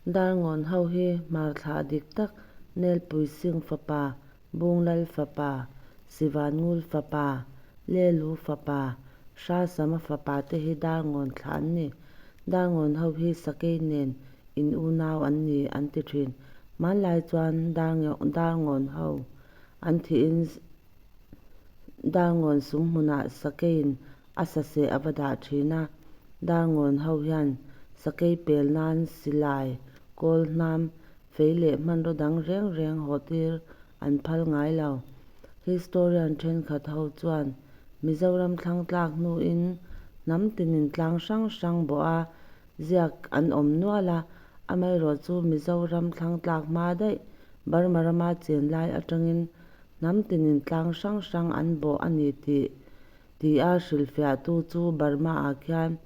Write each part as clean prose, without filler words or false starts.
Darngawn ho hi Hmar thlah dik tak Nelpui Sing fapa, Bunglal fapa, Sivangul fapa, Lelu fapa, Hrasama fapa te hi Darngawn thlah an ni. Darngawn ho hi Sakei nen in unau an ni an ti thin. Hmanlai chuan Darngawn ho an thihin Darngawn sumhmunah Sakeiin a saseh a va dah thin a. Darngawn ho hian Sakei pel nan silai, kawl hnam, fei leh hmanraw dang reng reng hawhtir an phal ngai lo. Historian thenkhat ho chuan Mizoram thlangtlak hnuin hnam tinin tlang hrang hrang bawha ziak an awm nual a, amaherawhchu Mizoram thlangtlak hma daih Burma rama chen lai atangin hnam tinin tlang hrang hrang an bawh a ni tih tia hrilhfiahtu chu Burma-ah khian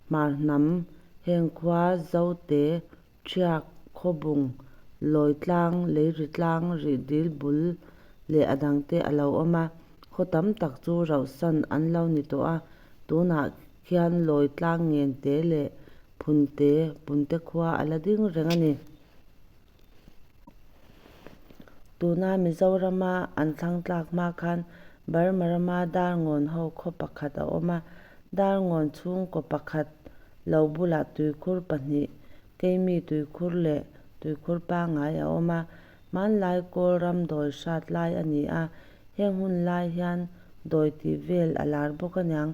Hmar hnam heng khua Zote, Ṭhiak, Khawbung, Lawitlang, Leiritlang, Rihdil bul leh a dangte a lo awm a, khaw tam tak chu rauhsan an lo ni tawh a, tunah khian Lawitlang Ngente leh Phunte, Punte khua a la ding reng a ni. Tuna Mizorama an thlangtlak hma khan Burma rama Darngawn ho khaw pakhat a awm a, Darngawn chhungkaw pakhat lo bulah tuikhur pahnih, keimi tuikhur leh tuikhur pangngai a awm a. Hmanlai Kawl ram dawi hrat lai a ni a, heng hun lai hian dawi tih vel a lar bawk aniang.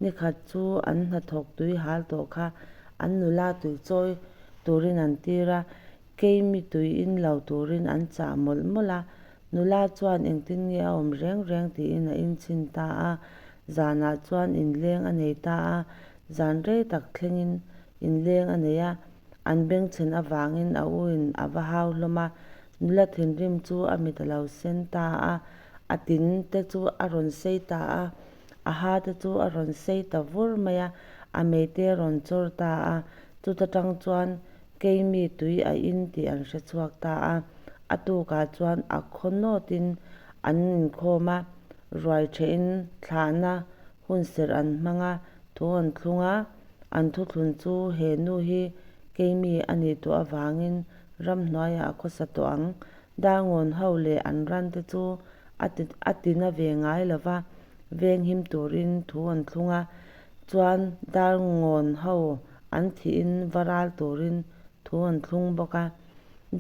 Nikhat chu an hnathawk tui hal tawh kha an nula tuichawi turin an tir a, keimi tui in lo turin an chah mawlh mawlh a. Nula chuan engtin nge a awm reng reng tiin a inchhin ta a, zanah chuan inleng a nei ta a, zan rei tak thlengin inleng a nei a, an bengchhen avangin a u in a va hau hlawm a, nula thinrim chu a mit a lo sen ta a, a tin te chu a rawn sei ta a, a ha te chu a rawn sei ta vur mai a, a mei te a rawn chawr ta a, chuta tang chuan keimi tui a in tih an hre chhuak ta a, a tukah chuan a khaw nawtin an inkhawm a, ruai thehin thlahna hunserh an hmang a, thu an thlung a, an thuthlun chu he nu hi keimi a nih tawh avangin ramhnuaiah a khawsa tawh ang. Darngawn ho leh an rante chu a ti a ti na ve ngai lo va, venghim turin thu an thlung a, chuan Darngawn ho an thihin va ral turin thu an thlung bawk a.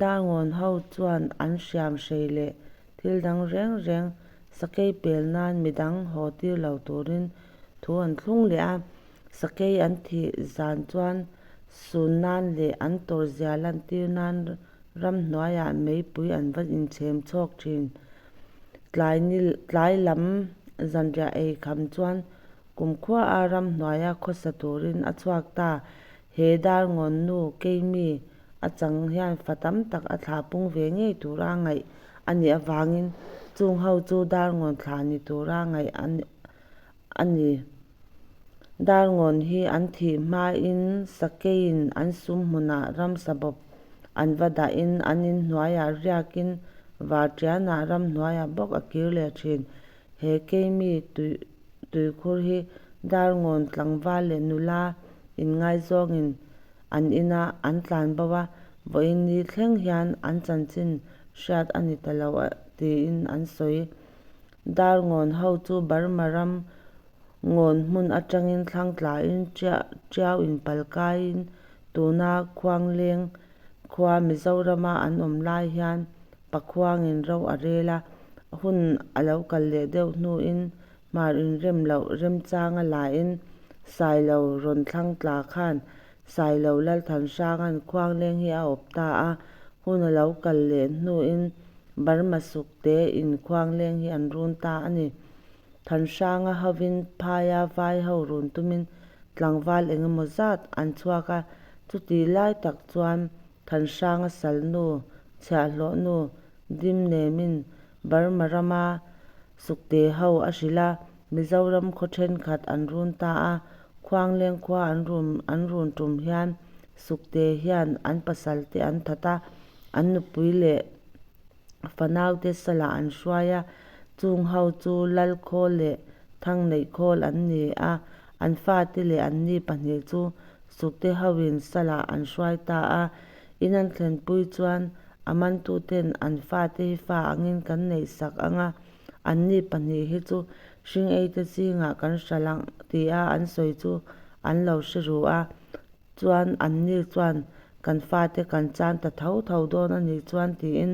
Darngawn ho chuan an hriam hrei leh thil dang reng reng sakei pel nan midang haw tir lo turin thu an thlung leh a. Sakei an thih zan chuan sun nan leh an tawrhzia lantir nan ramhnuaiah meipui an va inchhem chhawk thin. Tlai ni tlai lam zanriah ei kham chuan kumkhuaa ramhnuaia khawsa turin a chhuak ta. He Darngawn nu keimi a chang hian fa tam tak a thlah pung ve ngei tura ngaih a nih avangin chung ho chu Darngawn thlah ni tura ngaih a ni. Darngawn hi an thih hmain Sakeiin an sum hmunah ramsa bawp an va dahin an inhnuaiah riakin Varṭianah ramhnuaiah bawk a kir leh ṭhin. He keimi tuikhur hi Darngawn tlangval leh nula inngaizawngin an ina an tlan bo a, vawiin ni thleng hian an chanchin hriat a ni ta lo tiin an sawi. Darngawn ho chu Burma ram ngawn hmun atangin thlang tlain Tiau inpal kaiin tuna Khuangleng khua Mizorama an awm lai hian Pakhuangin ro a rel a, hun a lo kal leh deuh hnuin Hmar inrem loh remchanga lain Sailo rawn thlang tla khan Sailo Lalthanhranga'n Khuangleng hi a awp ta a, hun a lo kal leh hnuin Burma sukte in Khuangleng hi an run ta a ni. Thanhranga hovin phaia vai ho run tumin tlangval engemaw zat an chhuak a, chutih lai tak chuan Thanhranga salnu, chhiahhlawhnu Dimnemin Burma rama sukte ho a hrilh a, Mizoram khaw thenkhat an run ta a, Khuangleng khua an run an run tum hian sukte hian an pasalte an that a, an nupui leh fanaute salah an hruai a, chung ho chu Lalkhawl leh Thangneihkhawl an ni a, an fate leh anni pahnih chu Sukte hoin salah an hruai ta a. In an thlenpui chuan a mantuten an fate hi fa angin kan neihsak ang a, anni pahnih hi chu hring eite zingah kan hralh ang tia an sawi chu an lo hre ru a. Chuan anni chuan kan fate kan chan ta tho tho dawn a nih chuan tiin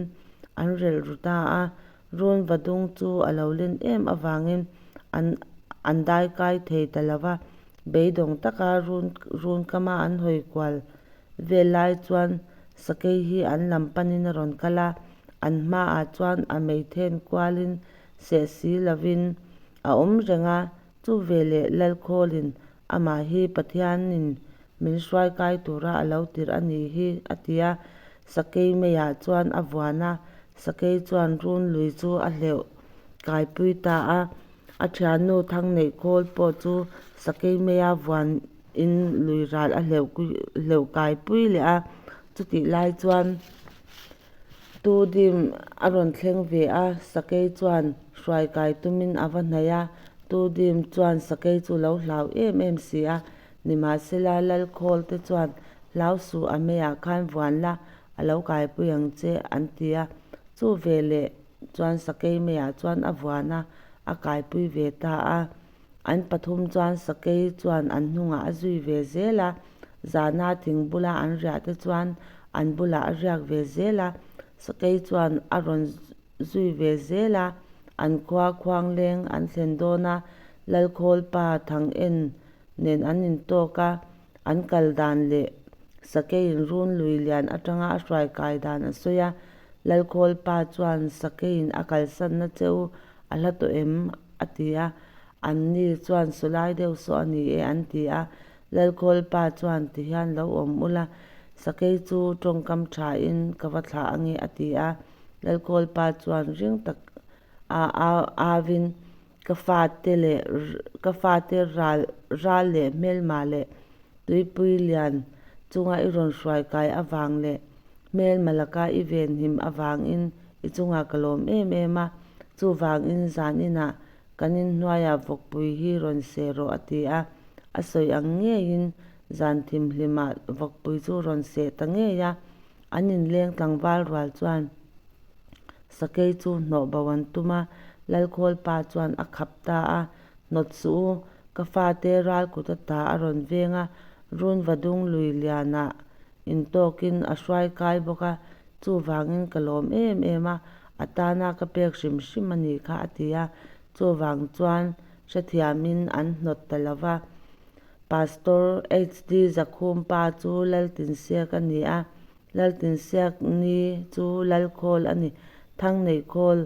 an relh ru ta a. Runvadung chu a lo len em avangin an an daikai thei ta lo va, beidawng taka run runkama an hawi kual vel lai chuan sakei hi an lam panin a rawn kal a, an hmaah chuan a mei then kualin seh si lovin a awm reng a, chu veleh Lalkhawlin amah hi Pathianin min hruai kai tura a lo tirh a nih hi a ti a, sakei meiah chuan a vuan a, sakei chuan run lui chu a hleuh kaipui ta a, a thiannu Thangneihkhawl pawh chu sakei meia vuan in lui ral a hleuh hleuh kaipui leh a, chutih lai chuan Tudim a rawn thleng ve a, sakei chuan hruai kai tumin a va hnaih a, Tudim chuan sakei chu lo hlau em em si a, Nimahsela, Lalkhawl te chuan, Hlau suh, a meiah khan vuan la, a lo kaipui ang che, an ti a. Chu veleh chuan sakei meiah chuan a vuan a, a kaipui ve ta a. An pathum chuan sakei chuan an hnungah a zui ve zel a. Zana thing bula an riah te chuan an bulah a riak ve zel a. Sakei chuan a rawn zui ve zel a. An khua Khuangleng an thlen dawn a, Lalkhawl pa Thang En nen an intawk a, an kal dan leh sakeiin run lui lian atanga a hruai kai dan a sawi a. Lalkhawl pa chuan sakeiin a kalsanna che u a hla tawh em? a ti a. Anni chuan sawlai deuh saw a ni e an ti a. Lalkhawl pa chuan tihian lo awm ula, sakei chu tawngkam thain ka va thlah ange a ti a. Lalkhawl pa chuan ring tak a auvin Ka fate leh ka fate ral ral leh hmelma leh tuipui lian chunga i rawn hruai kai avang leh hmelma laka i venhim avangin i chungah ka lawm em em a, chuvangin zaninah kan inhnuaiah vawkpui hi rawn seh rawh a ti a, a sawi ang ngeiin zan thimhlimah vawkpui chu rawn seh ta ngei a, an inleng tlangval rual chuan Sakei chu hnawh bo an tum a, Lalkhawl pa chuan a khap ta a, Hnawt suh u, ka fate ral kut ata a rawn veng a, Runvadung lui lianah intawkin a hruai kai bawk a, chuvangin ka lawm em em a, a tana ka pek hrim hrim a nih kha a ti a, chuvang chuan hrethiamin an hnawt ta lo va. Pastor HD Zakhum pa chu Laltinsiak a ni a, Laltinsiak ni chu Lalkhawl a ni. Thangneihkhawl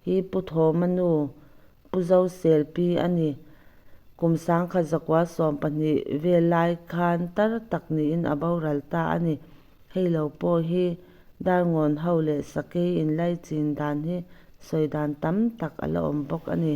hi Pu Thawma nu Pu Zoselpi a ni. Kum sangkhat zakua 12 vel lai khan tar tak niin a boral ta a ni. Hei lo pawh hi Darngawn ho leh Sakei inlaichin dan hi sawi dan tam tak a la awm bawk a ni.